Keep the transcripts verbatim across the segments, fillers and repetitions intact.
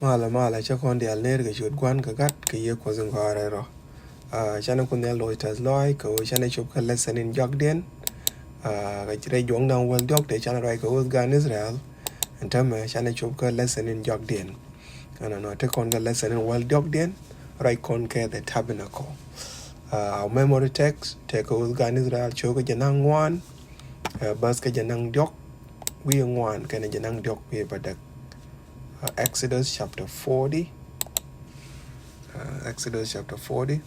Malɛ malɛ, cä kɔn diaal ner kɛ ciöt Gua̱n kɛ Gat kɛ Yiëë Kuɔth in gɔaa rɛl rɔ. Ah, canɛ Kuoth Nhial loc tɛth lɔaac kɛ ɣöö canɛ cop kä lesson in jɔakdiɛn. Ah, kɛ rɛy Juɔ̱k Naŋ Wäl Diɔ̱k tëë canɛ ruac kɛ ɣööth gan Israel. Ɛn täämɛ canɛ cop kä lesson in jɔakdiɛn. Ɛnɔnɔ, te kɔn kä lesson in wäl diɔ̱kdiɛn, ruac kɔn kɛ the tabernacle. Ah, our memory text tëë kɛ ɣööth gan Israel, cio̱k kä jiɛn da̱ŋ ŋuan, ah, bäth kä jiɛn da̱ŋ diɔ̱k wi̱i̱ ŋuan kɛnɛ jiɛn da̱ŋ diɔ̱k wi̱i̱ bädäk. Ah, Exodus chapter forty. Ah, Exodus chapter forty.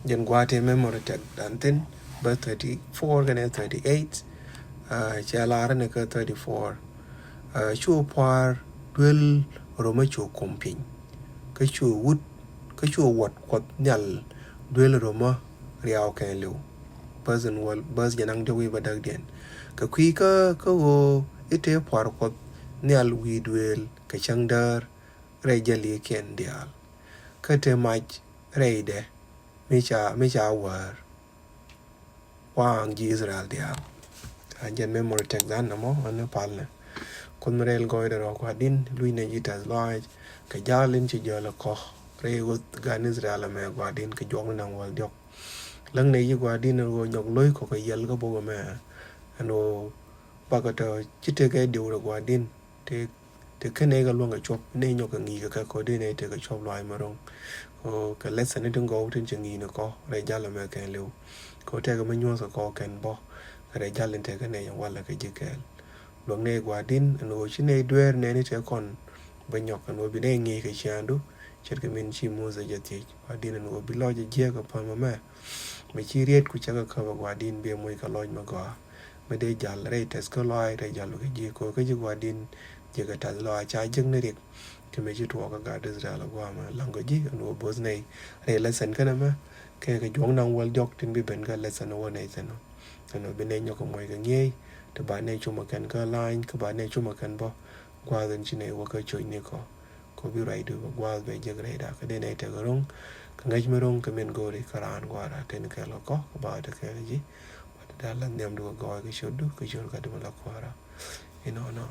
Jɛn gua̱a̱th tëë memory text dan thi̱n, bäth thirty-four kɛnɛ thirty-eight. Ah, cɛ lar ni kä thirty-four. Ah, cu pua̱a̱r duel romä cu kum piny. Kä cu wut, kä cu wuɔt Kuɔth Nhial duel romä riaw kɛɛliw. Bäth in wäl, bäth jiɛn da̱ŋ diɔ̱k wi̱i̱ bädäkdiɛn. Kɛ kui̱ kä, kä ɣöö i̱ tëë pua̱a̱r Kuɔth Nhial wi̱i̱ duëël kɛ cäŋ däär rɛy jälikiɛn diaal. Kä tëë mac rɛydɛ mi ca, mi ca wäär. Waaŋ ji̱ Israel diaal. An jɛn memory text dan nɔmɔ, an ni pal ni. Kuoth mi rɛl gɔɔydɛ rɔ Gua̱di̱n, luc nɛ ji̱ tɛth lɔaac kɛ ja̱l in ci jäl ɛ kɔ rɛy ɣööth gan Israel ɛmɛ Gua̱di̱n kɛ Juɔ̱k Naŋ Wäl Diɔ̱k. Läŋ nɛ ji̱ Gua̱di̱n ɛn ɣöö nyɔk lo̱ckɔ kɛ yiɛl kä bok ɛmɛ. Ɛn ɣöö bakɔ tɔ ci tekɛ diw rɛ Gua̱di̱n. Te, te kɛn nɛ kɛ luäŋ kɛ cuɔp, nɛ nyɔk kɛ ŋi̱i̱c kɛ kɛ kɔ dee nɛ tekɛ cuɔp lɔaac mi ro̱ŋ. Kɛ, kɛ lesson ni tin gɔw tin cɛ ŋi̱i̱c ni kɔ rɛy ja̱l ɛmɛ kɛɛliw. Kɛ tekɛ mi nyuɔ̱th kɛ kɔ kɛn bɔ kɛ rɛy ja̱l in tekɛ nɛ walɛ kɛ ji̱ kɛɛl. Luäŋ nɛ Gua̱di̱n ɛn ɣöö ci nɛ dueer nɛ ni tëë kɔn bä nyɔk ɛn ɣöö bi nɛ ŋi̱i̱c kɛ ciaaŋdu. Ce̱tkɛ min ci Muthɛ jɛ thiec Gua̱di̱n ɛn ɣöö bi lɔc jɛ jiɛk kɛ päm ɛmɛ. Mi ci riet ku cɛ kɛ käp ɛ Gua̱di̱n bi ɛ moc kɛ lɔc mi gɔaa. Mi dee jal rɛy tɛth kä lɔaac rɛy jal kɛ ji̱ kɛ ɣöö kä ji̱ Gua̱di̱n ji̱ kɛ tɛth lɔaac ca jiäk ni riɛk. Ti mi ci tuɔɔk kä gaat Israel ɛ gua̱a̱mɛ laŋ kɛ ji̱ ɛn ɣöö bo̱th nɛy rɛy lesson kɛn ɛmɛ. Kɛ kɛ Juɔ̱k Naŋ Wäl Diɔ̱k tin bi ben kä lesson wä nɛy thi̱n ɔ. Ɛn ɣöö bi nɛy nyɔk kɛ moc kɛ ŋi̱eec ti ba nɛy cumɛ kɛn kä la̱a̱ny kä ba nɛy cumɛ kɛn bä. Gua̱a̱th in ci nɛy wä kä coc ni kɔ. Kɛ ɣöö bi ruacdu bɛ gua̱a̱th bɛ jek rɛyda kɛ dee nɛy tekɛ ro̱ŋ kɛ ŋäc mi ro̱ŋ kɛ min go̱o̱ri kä raan gua̱a̱ra tin kɛl kɛ kɔ kɛ ba te kɛl ji̱. Ba te da̱a̱n la nhiamdu kɛ gɔɔy kɛ ciötdu kɛ ciöt Gatdu mi la kuäärä. Inɔnɔ.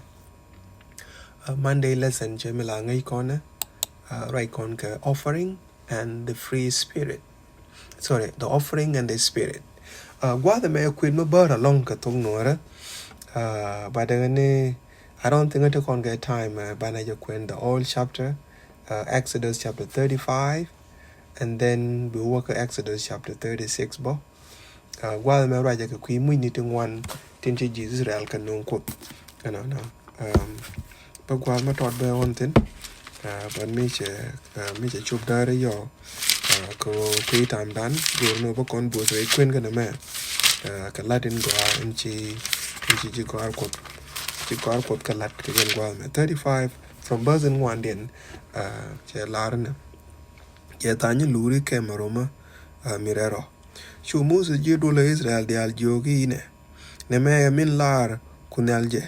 Uh, Monday lesson cɛ mi la ŋäc kɔnɛ, uh, ruac kɔn kɛ offering and the free spirit. Sorry, the offering and the spirit. Uh, gua̱a̱th ɛmɛ kuëët mi bäär alɔŋ kɛ thok Nuɔ̱ɔ̱rä. Uh, but däŋä ni I don't think I took on get time, uh, banɛ jɛ kuɛn the whole chapter, uh, Exodus chapter thirty-five, and then bi wä kä Exodus chapter thirty-six bä. Uh, gua̱a̱th mɛ ruacɛ kɛ kui̱ mucni ti ŋuan tin ci ji̱ Israel kɛ nööŋ Kuoth. Ɛnɔnɔ. Um, bä gua̱a̱th mɛ tɔt bä ɣɔn thi̱n. Uh, but mi cɛ, uh, mi cɛ cop däär yɔ. Uh, kɛ kui̱ tamdan go̱o̱r ni wä bä kɔn buɔth rɛy kuën kɛnɛ mɛ. Uh, kɛ lat in gɔaa in ci, in ci ji̱ gɔaar Kuɔth. Ci gɔaar Kuɔth kɛ lat kɛ jɛn gua̱a̱th mɛ. Thirty-five, from verse in ŋuandiɛn, uh, cɛ lar ni. Cɛ tha̱a̱ŋ ni luri kɛmɛ romä, uh, mi rɛl rɔ. Cu Muthɛ ji̱ duɔlɛ Israel diaal jiök i̱ nɛ, nɛmɛ ɛ min lar Kuoth Nhial jɛ.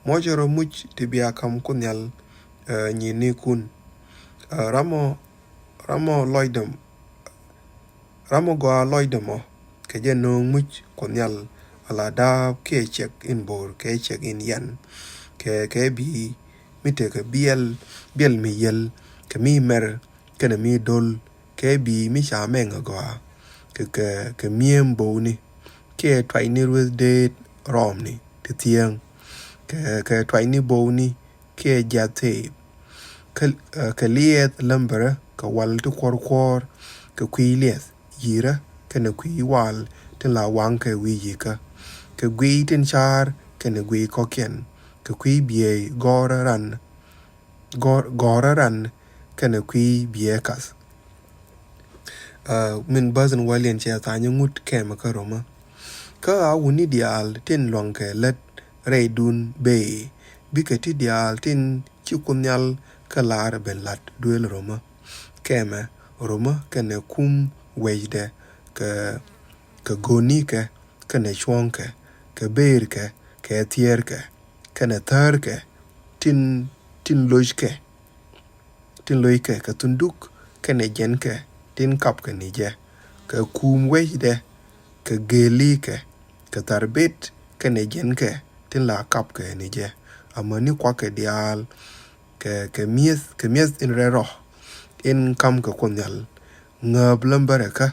Muɔcɛ rɔ muc ti bia ka̱m Kuoth Nhial, eh, nyinikun. Eh, ram ɔ, ram ɔ lɔcdɛ, ram ɔ gɔaa lɔcdɛ mɔ kɛ jɛ nööŋ muc Kuɔth Nhial ala da̱a̱p kiɛ ciɛk in bo̱o̱r kɛ ciɛk in yɛn. Kɛ, kɛ bi̱i̱ mi tekɛ biɛl, biɛl mi yiel kɛ mi mɛr kɛnɛ mi do̱l kɛ bi̱i̱ mi ca mɛŋ agɔaa kɛ, kɛ, kɛ mi̱eem bo̱o̱ni kiɛ tuacni rueth deet rɔɔmni ti thiäŋ kɛ, kɛ tuacni bo̱o̱ni kiɛ jiath tëëp. Kɛ, eh, kɛ liɛth lämbärä kɛ wal ti kuɔ̱r kuɔ̱r kɛ kui̱ liɛth yi̱rä kɛnɛ kui̱ wal tin la waŋ kɛ wi̱i̱ yi̱kä kɛ guiy tin ca̱a̱r kɛnɛ guiy kɔ̱kiɛn kɛ kui̱ biey gɔ̱rä ran, gɔ̱r-, gɔ̱rä ran kɛnɛ kui̱ biey kath. Ah, min bäth in wäliɛn cɛ tha̱a̱ŋ ŋut kɛmɛ kä romä. Kä a wutni diaal tin lua̱ŋkɛ lät rɛydun bëë, bikɛ ti diaal tin ci Kuoth Nhial kä lar ben la̱t duëël romä. Kɛmɛ romä kɛnɛ kum wecdɛ kɛ, kɛ go̱o̱nikɛ kɛnɛ cuɔ̱ŋkɛ kɛ bëërkɛ kɛ thiɛɛrkɛ kɛnɛ thäärkɛ tin, tin lockɛ. Tin lockɛ kɛ thunduk kɛnɛ jiɛnkɛ tin kapkɛ ni jɛ kɛ kum wecdɛ kɛ gëëlikɛ kɛ tharbit kɛnɛ jiɛnkɛ tin la kapkɛ ni jɛ. Amäni kuakɛ diaal kɛ, kɛ mi̱eth, kɛ mi̱eth in rɛl rɔ in ka̱m kɛ Kuoth Nhial. Ŋääp lämbärɛ kä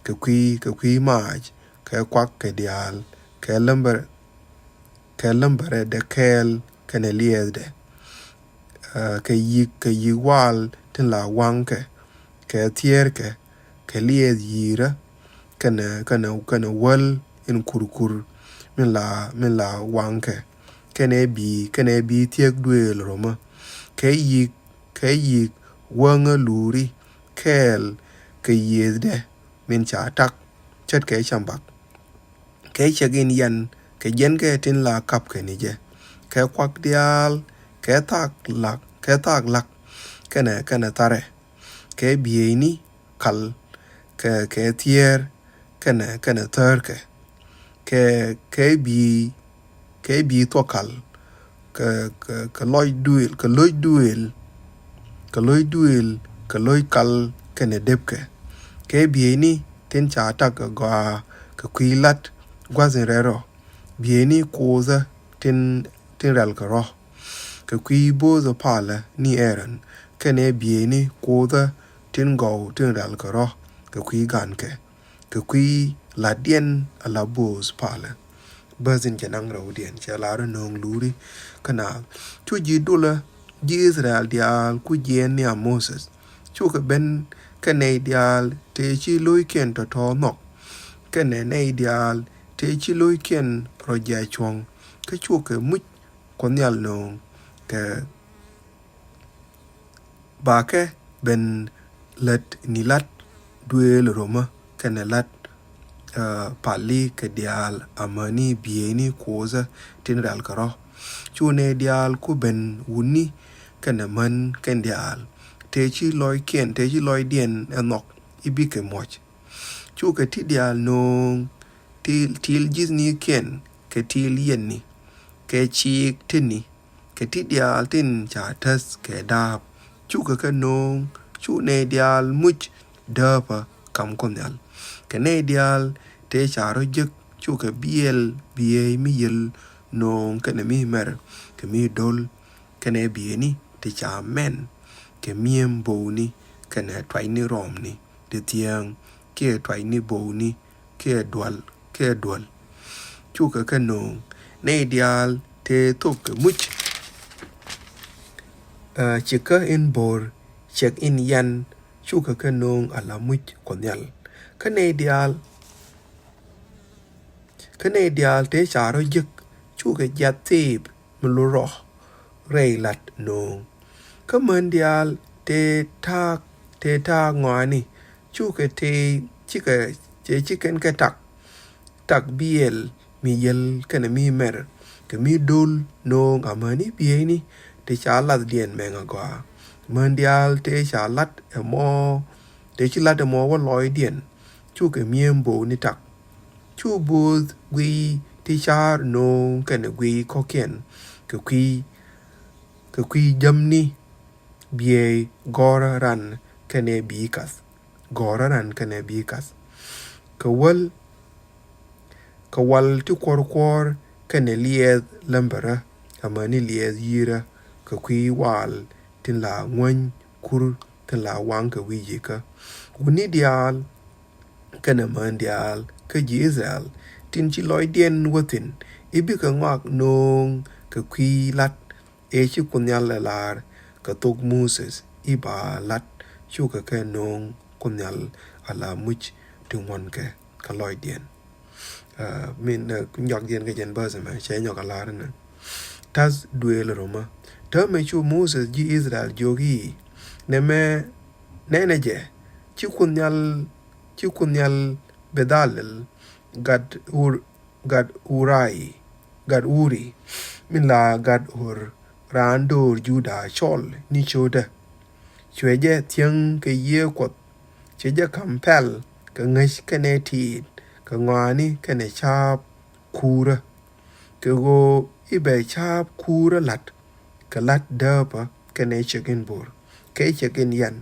kɛ kui̱, kɛ kui̱ mac, kɛ kuak kɛ diaal, kɛ lämbär, kɛ lämbärɛ dɛ kɛɛl kɛnɛ liɛɛthdɛ. Ɛ, kɛ yi̱k, kɛ yi̱k wal tin la waŋkɛ, kɛ thiɛɛrkɛ, kɛ liɛɛth yi̱i̱rä, kɛnɛ, kɛnɛ, kɛnɛ wäl in kurkur min la, min la waŋkɛ, kɛnɛ bi̱i̱, kɛnɛ bi̱i̱ thiek duëël romä, kɛ yi̱k, kɛ yi̱k wäŋä luuri kɛɛl kɛ yiëëthdɛ min ca tak ce̱tkɛ cambak. Kɛ cäk in yɛn kɛ jiɛnkɛ tin la kap kɛ ni jɛ, kɛ kuak diaal, kɛ thaak lak, kɛ thaak lak, kɛnɛ, kɛnɛ tharɛ, kɛ bieyni kal, kɛ, kɛ thiɛɛr, kɛnɛ, kɛnɛ thäärkɛ, kɛ, kɛ bi̱i̱, kɛ bi̱i̱ thuɔk kal, kɛ, kɛ, kɛ lɔc duëël, kɛ lo̱c duëël, kɛ lo̱c duëël, kɛ lo̱c kal kɛnɛ depkɛ. Kɛ bieyni tin ca tak kɛ gɔaa kɛ kui̱ lat gua̱th in rɛl rɔ. Bieyni Kuothä tin, tin rɛl kɛ rɔ. Kɛ kui̱ bo̱o̱thä palä ni Aaron, kɛnɛ bieyni Kuothä tin gɔw tin rɛl kɛ rɔ kɛ kui̱ gankɛ. Kɛ kui̱ la̱tdiɛn ala bo̱o̱th palä. Bäth in cɛ naŋ rɛwdiɛn cɛ lar nööŋ luuri kä naath. Cu ji̱ dulä ji̱ Israel diaal ku jiɛɛn nhiam Moses. Cukɛ ben kɛ nɛy diaal tëë ci lo̱ckiɛn tɔ̱tɔ̱ nhɔk, kɛnɛ nɛy diaal tëë ci lo̱ckiɛn rɔ jiac cuɔ̱ŋ. Kä cukɛ muc Kuɔth Nhial nööŋ kɛ bakɛ ben lät ni lat duëël romä kɛnɛ lat, ɛ, pali kɛ diaal amäni bieyni Kuothä tin rɛl kɛ rɔ. Cu nɛy diaal ku ben wutni kɛnɛ män kɛn diaal tëë ci lɔckiɛn, tëë ci lɔcdiɛn ɛ nhɔk i̱ bikɛ muɔ̱c. Cukɛ ti diaal nööŋ til, til ji̱thnikiɛn kɛ til yiɛnni kɛ ciik ti̱ni kɛ ti diaal tin ca täth kɛ da̱a̱p. Cukɛ kɛ nööŋ, cu nɛy diaal muc dääpä kam Kuoth Nhial. Kɛ nɛy diaal tëë ca rɔ jek cukɛ biɛl biey mi yiel nööŋ kɛnɛ mi mɛr kɛ mi do̱l. Kɛnɛ bieyni ti ca mɛn kɛ mi̱em bo̱o̱ni kɛnɛ tuacni rɔmni ti thiäŋ kiɛ tuacni bo̱o̱ni kiɛ dual, kiɛ dual. Cukɛ kɛ nööŋ nɛy diaal tëë thok kɛ muc. Ɛ, cikä in bo̱r cɛk in yan cukɛ kɛ nööŋ ala muc Kuɔth Nhial. Kä nɛy diaal, kä nɛy diaal tëë ca rɔ jek cukɛ jiath thiip mi lurɔ rɛy lat nööŋ. Kä män diaal tëë ta̱a̱k, tëë ta̱a̱k ŋɔaani cukɛ tëë cikɛ, tëë cikɛn kɛ tak, tak biɛl mi yiel kɛnɛ mi mɛr kɛ mi do̱l nööŋ amäni bieyni ti ca lathdiɛn mɛŋ agɔaa. Män diaal tëë ca lat ɛmɔ, tëë ci lat ɛmɔ wä lɔcdiɛn cukɛ mi̱em bo̱o̱ni tak. Cu bo̱o̱th guiy ti ca̱r nööŋ kɛnɛ guiy kɔ̱kiɛn kɛ kui̱, kɛ kui̱ jämni biey gɔ̱rä ran kɛnɛ bi̱i̱ kath. Gɔ̱rä ran kɛnɛ bi̱i̱ kath. Kɛ wäl, kɛ wal ti kuɔr kuɔr kɛnɛ liɛɛth lämbärä amäni liɛɛth yi̱i̱rä kɛ kui̱ wal tin la ŋuäny kur tin la waŋ kɛ wi̱i̱ yi̱kä. Wutni diaal kɛnɛ män diaal kä ji̱ Israel tin ci lɔcdiɛn wä thi̱n i̱ bikɛ ŋɔak nööŋ kɛ kui̱ lat ëë ci Kuoth Nhial ɛ lar kɛ thok Moses i̱ ba lat. Cukɛ kɛ nööŋ Kuoth Nhial ala muc ti ŋuɔ̱nkɛ kɛ lɔcdiɛn. Ɛ, min, ɛ, nyɔk jiɛn kɛ jɛn bäth ɛmɛ cɛ nyɔk a lar ɛnɛ. Ta̱th duëël romä. Täämɛ cu Moses ji̱ Israel jiök i̱, nɛmɛ, nɛnɛ jɛ, ci Kuoth Nhial, ci Kuoth Nhial Bɛthalɛl gat Ur, gat Urai, gat Uri, min la gat Hur, raan döör Juda cɔl ni cio̱tdä. Cuɛ jɛ thiäŋ kɛ Yiëë Kuɔth, cuɛ jɛ ka̱m pɛl kɛ ŋäc kɛnɛ tiit kɛ ŋɔaani kɛnɛ ca̱a̱p kuurä. Kɛ ɣöö i̱ bɛ ca̱a̱p kuurä la̱t kɛ la̱t dääpä kɛnɛ cek in bo̱r, kɛ cek in yan,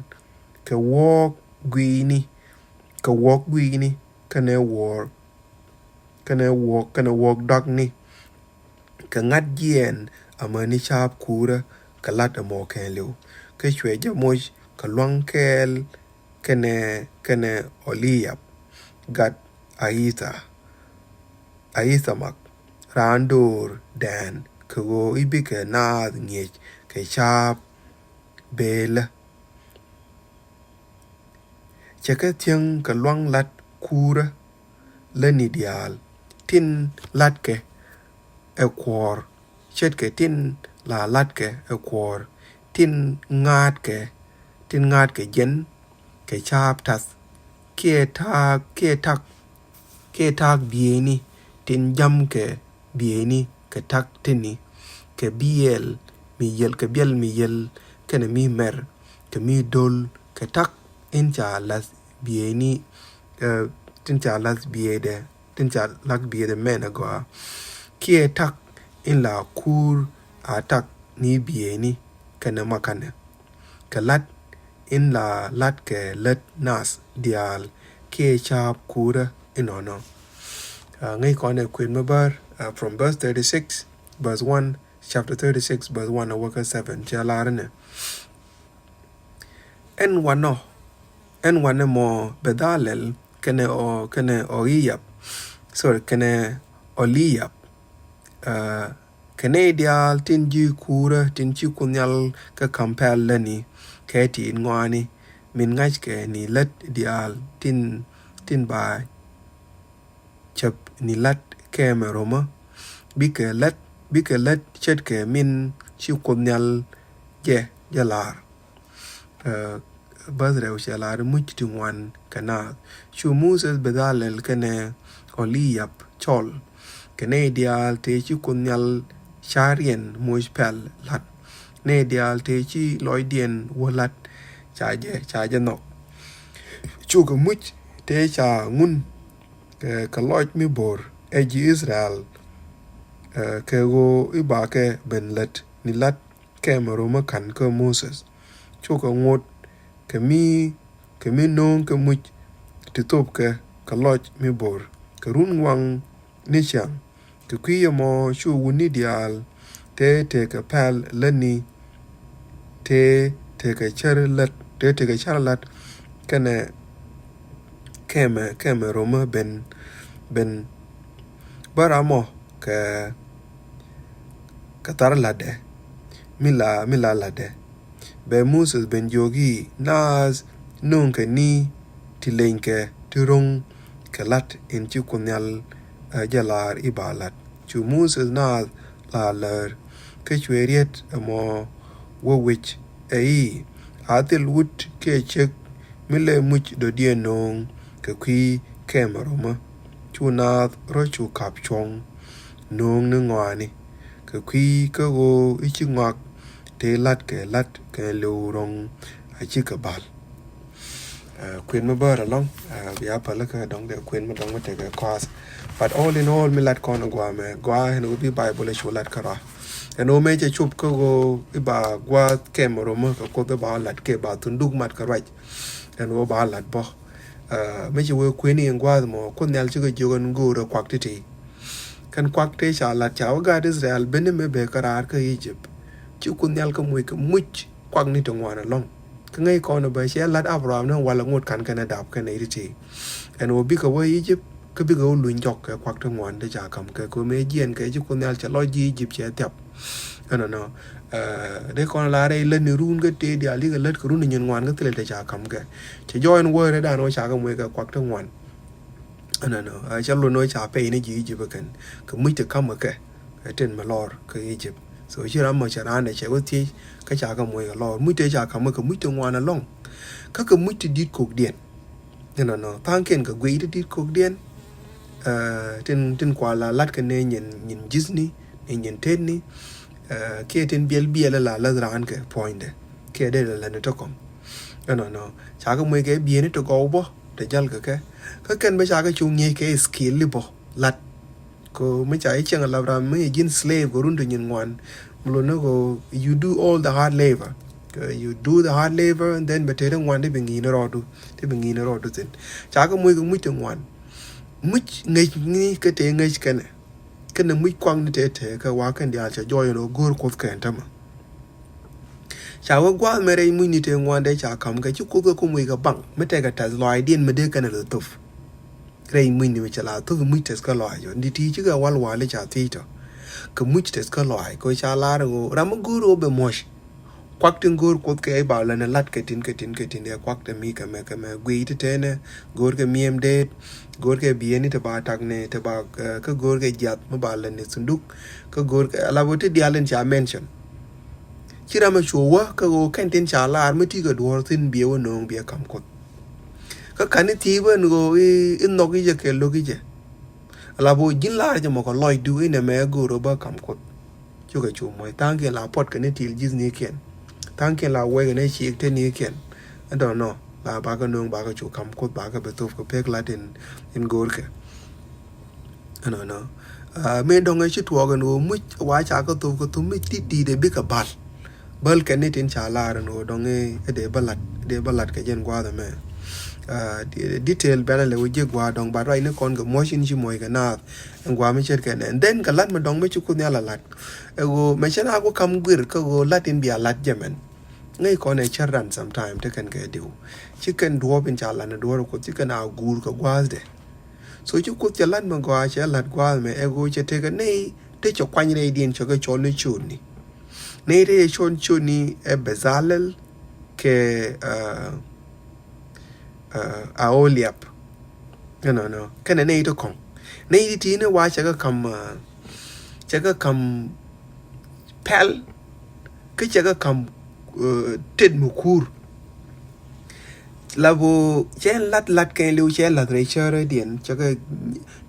kɛ wuɔ̱ɔ̱k gui̱i̱ni, kɛ wuɔ̱ɔ̱k gui̱i̱ni, kɛnɛ wuɔ̱ɔ̱r, kɛnɛ wuɔ̱ɔ̱k, kɛnɛ wuɔ̱ɔ̱k dɔakni, kɛ ŋa̱t jiɛɛn amäni ca̱a̱p kuurä kɛ la̱t ɛmɔ kɛɛliw. Kä cuɛ jɛ moc kɛ lua̱ŋ kɛɛl kɛnɛ, kɛnɛ Ɔliyab gat Ayitha, Ayithamak, raan do̱r dɛɛn, kɛ ɣöö i̱ bikɛ naath ŋi̱eec kɛ ca̱a̱p bëëlä. Cɛ kɛ thiäŋ kɛ lua̱ŋ la̱t kuurä lätni diaal tin la̱tkɛ ɛ kuɔ̱r, ce̱tkɛ tin la la̱tkɛ ɛ kuɔ̱r, tin ŋaatkɛ, tin ŋaatkɛ jiɛn kɛ ca̱a̱p ta̱th, kiɛ ta̱a̱k, kiɛ ta̱k, kiɛ ta̱a̱k bieyni, tin jamkɛ bieyni kɛ ta̱k tetni, kɛ biɛl mi yiel, kɛ biɛl mi yiel, kɛnɛ mi mɛr, kɛ mi do̱l, kɛ ta̱k in ca la̱th bieyni, eh, tin ca la̱th bieyni, tin ca la̱th bieyni mɛn agɔaa. Kiɛ ta̱k in la kuur a ta̱k ni bieyni kɛnɛ makanɛ. Kɛ la̱t in la la̱tkɛ lät naath diaal kiɛ ca̱a̱p kuurä inɔnɔ. Ah, ŋäc kɔn ɛ kuën mi bär, ah, from verse thirty-six, verse one, chapter thirty-six, verse one a wäkä seven, cɛ lar inɛ. Ɛn wanɔ, ɛn wanɛ mɔ Bɛ-dha-lɛl kɛnɛ Ɔ-, kɛnɛ Ɔyiyab, sorry, kɛnɛ Ɔliyab, ah, kɛ nɛy diaal tin ji̱ kuurä tin ci Kuoth Nhial kä ka̱m pɛl lätni kɛ ti̱i̱t ŋɔaani, min ŋa̱ckɛ ni lät diaal tin, tin ba cäp ni la̱t kɛmɛ romä, bikɛ lät, bikɛ lät ce̱tkɛ min ci Kuoth Nhial jɛ, jɛ lar. Eh, bäth rɛw cɛ lar muc ti ŋuan kɛ naath. Cu Moses Bɛ-dha-lɛl kɛnɛ Ɔliyab cɔl kɛ nɛy diaal tëë ci Kuoth Nhial ca̱riɛn moc pɛl la̱t. Nɛy diaal tëë ci lɔcdiɛn wä la̱t ca jɛ, ca jɛ nhɔk. Cukɛ muc tëë ca ŋun kɛ, kɛ lɔc mi bo̱r ɛ ji̱ Israel, eh, kɛ ɣöö i̱ bakɛ ben lät ni la̱t kɛmɛ romä ka̱n kä Moses. Cukɛ ŋot kɛ mi, kɛ mi no̱o̱ŋ kɛ muc ti thopkɛ kɛ lɔc mi bo̱r kɛ run ŋuaŋ ni ciaŋ. Kɛ kui̱ ɛmɔ cu wutni diaal tëë tekɛ pɛl lätni, tëë tekɛ cär lät, tëë tekɛ cär lät kɛnɛ kɛmɛ, kɛmɛ romä ben, ben bä ram mɔ kɛ, kɛ thar la̱tdɛ mi la, mi la la̱tdɛ. Bɛ Moses ben jiök i̱, naath no̱o̱ŋkɛ ni ti lenykɛ ti ro̱ŋ kɛ la̱t in ci Kuoth Nhial, eh, jɛ lar i̱ ba la̱t. Cu Moses naath la lär kä cuɛ riet ɛmɔ wä wec ɛ i̱, a thil wut kiɛ ciek mi lɛ muc dɔ̱diɛn no̱o̱ŋ kɛ kui̱ kɛmɛ romä. Cu naath rɔ cu ka̱p cuɔ̱ŋ no̱o̱ŋ ni ŋɔaani kɛ kui̱ kä ɣöö i̱ ci ŋɔak tëë la̱tkɛ la̱t kɛ liw ro̱ŋ a cikɛ bal. Eh, kuën mi bär ɛlɔ̱ŋ, eh, bia päl kä dɔ̱ŋ dee kuën mi dɔ̱ŋ mi tekɛ kɔath. But all in all, mi lat kɔn guamɛ, gua ɛn ɣöö bi Bible cu lat kärɔa. Ɛn ɣöö mëë cɛ cop kä ɣöö i̱ ba gua̱a̱th kɛmɛ romä kɛ Kuoth i̱ ba lat kɛ ba thunduk mat kɛ ruac. Ɛn ɣöö ba lat bä. Eh, mëë ci wee kuën in gua̱a̱th mɔ, Kuoth Nhial cikɛ jiök ɛn go̱o̱rä kuak ti̱ti̱. Kɛn kuak tëë ca lat ca wä gaat Israel ben ni mëë bɛ kä raar kä Egypt. Ci Kuoth Nhial kä muc kɛ muc kuakni ti ŋuan ɛlɔ̱ŋ. Kä ŋäc kɔn bä cɛ lat Abraham ni walɛ ŋot ka̱n kɛnɛ dap kɛnɛ iti ti. Ɛn ɣöö bikɛ wä Egypt, kä bikɛ wä luny jɔk kɛ kuak ti ŋuan ti ca ka̱m kɛ, kɛ ɣöö mëë jiɛn kɛ ci Kuoth Nhial cɛ lɔc ji̱ Egypt cɛ thiap. Ɛnɔnɔ, eh, dee kɔn lar rɛy lät ni run kä tëë diaal ikɛ lät kɛ run ni nyin ŋuan kä thilɛ ti ca ka̱m kɛ. Cɛ jɔɔc ɛn wä rɛdan wä ca kɛ muec kɛ kuak ti ŋuan. Ɛnɔnɔ, eh, cɛ lun wä ca pɛy ni ji̱ Egypt kɛn kɛ muc ti ka̱m kɛ. Ɛ tin mi lɔr kä Egypt. So ci ram mɔ cɛ raan dɛ cɛ wä thiec kä ca kɛ muc kɛ lɔr. Muc tëë ca ka̱m kɛ muc ti ŋuan ɛlɔ̱ŋ. Kä kɛ muc ti di̱t kokdiɛn. Inɔnɔ tha̱a̱ŋkiɛn kɛ guic ti di̱t kokdiɛn. Eh, tin, tin kua la lat kɛ ni nyin, nyin ji̱thni, ni nyin tetni. Eh, kiɛ tin biɛl biɛl la lath raan kɛ puɔ̱nydɛ. Kiɛ dee la lɛn ni tɔkɔm. Inɔnɔ ca kɛ muc kɛ bieyni ti gɔw bä, ti jäl kɛ kɛ. Kä kɛn bä ca kɛ cuŋ ŋi̱eec kɛ skill li bä lat. Kɛ mi ca i̱ cieŋ a lap ram mi ji̱n slave kɛ run ti nyin ŋuan. Mi lo ni kɛ you do all the hard labor. Kɛ you do the hard labor and then bɛ tëë ti ŋuan ti bi ŋi̱i̱n rɔɔdu. Ti bi ŋi̱i̱n rɔɔdu thin. Ca kɛ muc kɛ muc ti ŋuan. Muc ŋäc ni kä tëë ŋäc kɛnɛ. Kɛnɛ muc kuakni tëë tëë kɛ wa kɛn diaal ca jɔɔc ɛn ɣöö go̱o̱r Kuoth kɛn tämɛ. Ca wä gua̱a̱th mɛ rɛy mucni tëë ŋuan dee ca ka̱m kɛ, ci Kuoth kɛ kum wec kɛ baŋ mi tekɛ tɛth lɔaacdiɛn mi dee kɛn a lɛ thop. Rɛy mucni mi cɛ la thop muc tɛth kä lɔaac ɔ, ni ti cikɛ wal wal i̱ ca thiec tɔ. Kɛ muc tɛth kä lɔaac kɛ ca lar ɣöö ram mi go̱o̱r ɣöö bɛ muɔ̱c. Kuak tin go̱o̱r Kuoth kɛ i̱ ba lɛ ni lat kɛ tin kɛ tin kɛ tin, ɛ kuak te mi kɛ mɛ kɛ mɛ guiy ti tɛnɛ, go̱o̱r kɛ miɛm deet, go̱o̱r kɛ bieni te ba tak ni te ba, eh, kä go̱o̱r kɛ jiath mi ba lɛ ni thunduk, kä go̱o̱r kɛ ala bä ti dial in ca mention. Ci ram a cuɔ wä kä ɣöö kɛn tin ca lar mi ti kɛ duɔ̱ɔ̱r thin biɛ wä no̱o̱ŋ biɛ ka̱m Kuoth. Kä ka̱n i̱ thiec bä ni ɣöö i̱, i̱ nhɔk i̱ jɛ kɛ lo̱k i̱ jɛ. Ala bä ji̱n lar jɛ mɔ kɛ lɔcdu i̱ nɛmɛ go̱o̱r ɣöö bä ka̱m Kuoth. Cukɛ cu muɔ̱c tha̱a̱ŋkiɛn la puɔt kɛ ni ti̱i̱l ji̱thnikiɛn. Tha̱a̱ŋkiɛn la wek kɛ ni ciek tenikiɛn. Ɛn tɔ̱ nɔ la bakɛ no̱o̱ŋ bakɛ cu ka̱m Kuoth bakɛ bɛ thop kɛ pek lat in, in go̱o̱rkɛ. Ɛnɔnɔ. Ah, mëë dɔ̱ŋ ɛ ci tuɔɔk ɛn ɣöö muc wa ca kä thop kä thop mi ti̱ti̱ dee bikɛ bal. Bäl kɛn ni tin ca lar ɛn ɣöö dɔ̱ŋ ɛ dee bä lat, dee bä lat kɛ jɛn gua̱a̱th ɛmɛ. Ah, di-, detail bɛn a lɛ wä jiäk gua̱a̱th dɔ̱ŋ, but right ni kɔn kɛ muɔ̱c in ci muɔ̱c kɛ naath ɛn gua̱a̱th mi ce̱tkɛ nɛ. And then kɛ lat mi dɔ̱ŋ mi ci Kuoth Nhial a lat. Ɛ ɣöö mɛ cɛ na ku ka̱m guir kä ɣöö lat in bia lat jɛ mɛn. Ŋäc kɔn ɛ cär ran sometime te kɛn kɛ diw. Ci kɛn duɔ̱ɔ̱p in ca lat ni duɔ̱ɔ̱r Kuoth ci kɛn a guur kɛ gua̱a̱thdɛ. So ci Kuoth cɛ lat mɛ gɔaa cɛ lat gua̱a̱th mɛ ɛ ɣöö cɛ tekɛ nɛy te cɛ kuany rɛydiɛn cɛ kɛ cɔl ni ciötni. Nɛy te cɛ cɔl ciötni ɛ Bezalel kɛ, ah, ah, Aholiab. Ɛnɔnɔ. Kɛnɛ nɛy te kɔ̱ŋ. Nɛy ti ti̱i̱ ni wa cɛ kɛ ka̱m, ah, cɛ kɛ ka̱m pɛl. Kä cɛ kɛ ka̱m, eh, tet mi kuur. La bo cɛ lat lat kɛn liw cɛ lat rɛy cärä diɛn cɛ kɛ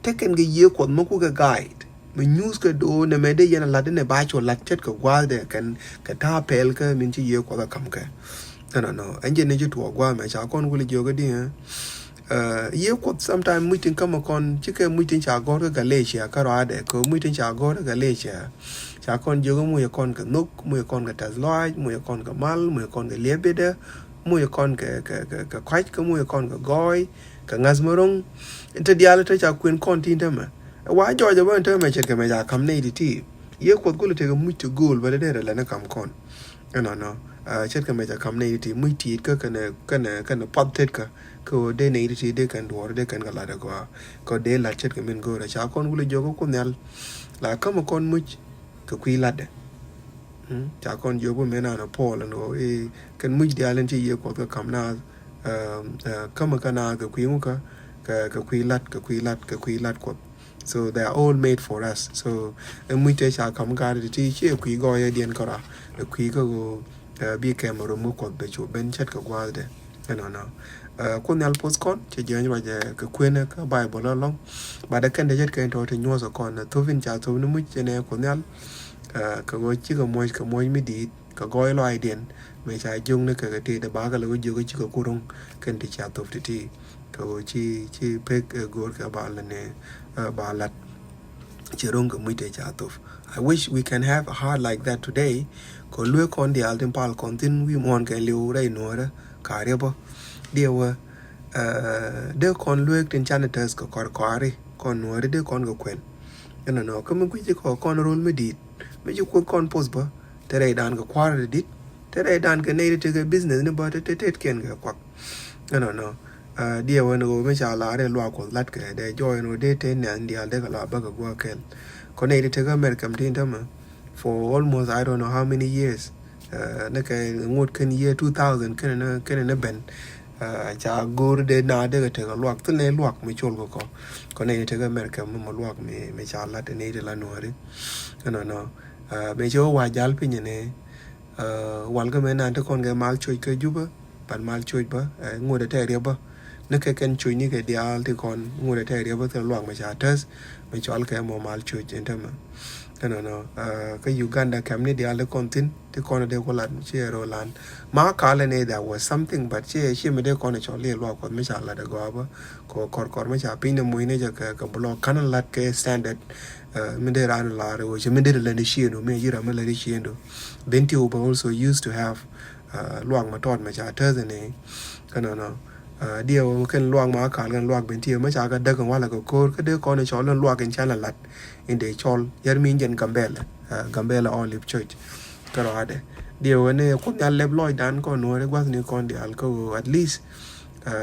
tekɛn kɛ yiëë Kuɔth mi ku kɛ guide. Mi nyuuth kɛ do̱o̱ nɛ mɛ dee yɛn a lat inɛ ba cu lat ce̱tkɛ gua̱a̱thdɛ kɛn kɛ ta̱a̱ pɛl kä min ci yiëë Kuɔth a ka̱m kɛ. Ɛnɔnɔ ɛn jɛ ni ci tuɔɔk gua̱a̱th mɛ ca kɔn wuli jiök i̱di, eh? Eh, yiëë Kuɔth sometime muc tin kämɛ kɔn cikɛ muc tin ca gɔ̱r kä Galatia kä rɔadɛ kɛ muc tin ca gɔ̱r kä Galatia. Ca kɔn jiök muc kɔn kɛ nhök, muc kɔn kɛ tɛth lɔaac, muc kɔn kɛ mal, muc kɔn kɛ liɛpidɛ, muc kɔn kɛ, kɛ, kɛ, kɛ kɔac, kä muc kɔn kɛ gɔɔy, kɛ ŋa̱th mi ro̱ŋ. Te diaal te ca kuën kɔn tin tämɛ. Ɛ wa jɔɔc ɛ bä in tämɛ ce̱tkɛ mɛ ca ka̱m nɛy ti̱ti̱. Yiëë Kuɔth kulɛ tekɛ muc ti gööl bä te derɛ lɛ ni ka̱m kɔn. Ɛnɔnɔ. Ah, ce̱tkɛ mɛ ca ka̱m nɛy ti̱ti̱ muc ti̱i̱t kä kɛnɛ, kɛnɛ, kɛnɛ puath tetkä. Kä ɣöö dee nɛy ti̱ti̱ dee kɛn duɔ̱ɔ̱r dee kɛn kɛ lat ɛ gɔaa. Kä dee lat ce̱tkɛ min go̱o̱rɛ ca kɔn wulɛ jiök kä Kuoth Nhial. La kämɛ kɔn muc kɛ kui̱ latdɛ. Mm, ca kɔn jiök bä mëë naan ɛ Paul ɛn ɣöö i̱ kɛn muc diaal in ci yiëë Kuɔth kɛ ka̱m naath, eh, eh, kämɛ kä naath kɛ kui̱ ŋukä, kɛ, kɛ kui̱ lat, kɛ kui̱ lat, kɛ kui̱ lat Kuɔth. So they are all made for us. So ɛ muc te ca ka̱m gaat ti ti ci ɛ kui̱ gɔɔyädiɛn kärɔa, ɛ kui̱ kä ɣöö, eh, bi kɛm ɛ rom kä Kuɔth bɛ cu ben ce̱tkɛ gua̱a̱thdɛ. Ɛnɔnɔ. Eh, Kuoth Nhial poth kɔn cɛ jiɛny ruacɛ kɛ kuenɛ kä Baibol ɛlɔ̱ŋ. Bat ɛ kɛn te ce̱tkɛ in tɔ̱ ti nyuɔ̱th ɛ kɔn ɛ thop in ca thop ni muc ɛnɛ Kuoth Nhial. Eh, kɛ ɣöö cikɛ muɔ̱c kɛ muɔ̱c mi di̱i̱t kɛ gɔɔy lɔaacdiɛn mɛ ca jiök ni kɛ kɛ tëëdɛ bakɛ lɛ wä jiök cikɛ ku ro̱ŋ kɛn ti ca thop ti̱ti̱. Kɛ ɣöö ci, ci pek ɛ go̱o̱r kɛ ba lɛ ni, eh, ba lat. Ci ro̱ŋ kɛ muc te ca thop. I wish we can have a heart like that today. Kɛ luek kɔn diaal tin pal kɔn thin wi̱i̱ muɔ̱ɔ̱n kɛ liw rɛy nuɔ̱ɔ̱rä ka riɛpä. Diɛ wä, eh, dee kɔn luek tin canɛ tɛth kɛ kɔr kɔari kɔn nuɔ̱ɔ̱ri dee kɔn kɛ kuɛn. Ɛnɔnɔ kä mi gui̱ci kɔ kɔn rol mi di̱i̱t mi ci Kuoth kɔn poth bä. Te rɛydan kɛ kua̱r ti di̱t, te rɛydan kɛ nɛy ti tekɛ business ni bä te, te, tetkiɛn kɛ kuak. Ɛnɔnɔ. Ah, diɛ wä ni ɣöö mi ca lar i̱ luaak Kuɔth latkɛ dee jɔɔy ni ɣöö dee te nɛn diaal dee kɛ la bäkɛ gua̱a̱k kɛl. Kɔ nɛy ti tekɛ America mi tin tämɛ for almost I don't know how many years. Ah, ni kɛ ŋot kɛn year two thousand kɛn ni, kɛn ni ben. Ah, ca go̱o̱r dee na dee kɛ tekɛ luaak thil ni luaak mi col kɛ kɔ. Kɔ nɛy ti tekɛ America mi mɔ luaak mi, mi ca lat nɛy ti la nuɔ̱ɔ̱ri. Ɛnɔnɔ. Ah, mëë cɛ wä wa jal piny ni, ah, wal kä mëë nan ti kɔn kɛ mal coc kä Jubä, ban mal coc bä, eh, ŋot ɛ tɛk riɛp bä. Ni kɛ kɛn coc ni kɛ diaal ti kɔn ŋot ɛ tɛk riɛp bä thil luak mɛ ca täth, mɛ cɔal kɛ mɔ mal coc in tämɛ. Ɛnɔnɔ, ah, kä Uganda kɛm ni diaal ti kɔn thin, ti kɔn dee ku lat, ci ɛ rɔ lan. Ma kalɛ ni there was something, but ci, ci mi dee kɔn cɔl i̱ luak Kuɔth mi ca lat ɛ gɔaa bä. Kɔ kɔr kɔr mi ca piny ni muc ni jɛ kɛ, kɛ block kan lat kɛ standard. Eh, mi dee ran lar wä cɛ mi dee lɛ ni ciendo, mi ji̱ ram mi lɛ ni ciendo. Bentiu bä also used to have, eh, luak ma tɔt ma ca täth ni. Kɛ nɔnɔ. Eh, diɛ wä kɛn luak ma kal kɛn luak Bentiu ma ca kɛ däk kɛn walɛ kɛ ko̱r kä dee kɔn cɔl ni luak in ca la lat. In dee cɔl yɛr mi in jɛn Gambɛla. Eh, Gambɛla Olive Church. Kärɔadɛ diɛ ɣöö ni Kuoth Nhial lɛp lɔcdan kɔn Nuääri gua̱thni kɔn diaal kä ɣöö at least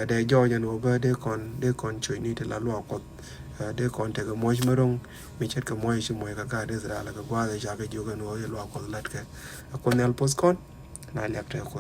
dee jɔɔc ɛn ɣöö bä dee kɔn dee kɔn cuɔ̱cni ti la luaak Kuɔth. Dee kɔn tekɛ muɔ̱c mi ro̱ŋ mi ce̱tkɛ muɔ̱c ci muɔ̱c kɛ gaat Israel kɛ gua̱a̱th ɛ ca kɛ jiök ɛn ɣöö i̱ luaak Kuɔth la̱tkɛ. A Kuoth Nhial poth kɔn. Na liak te Kuoth.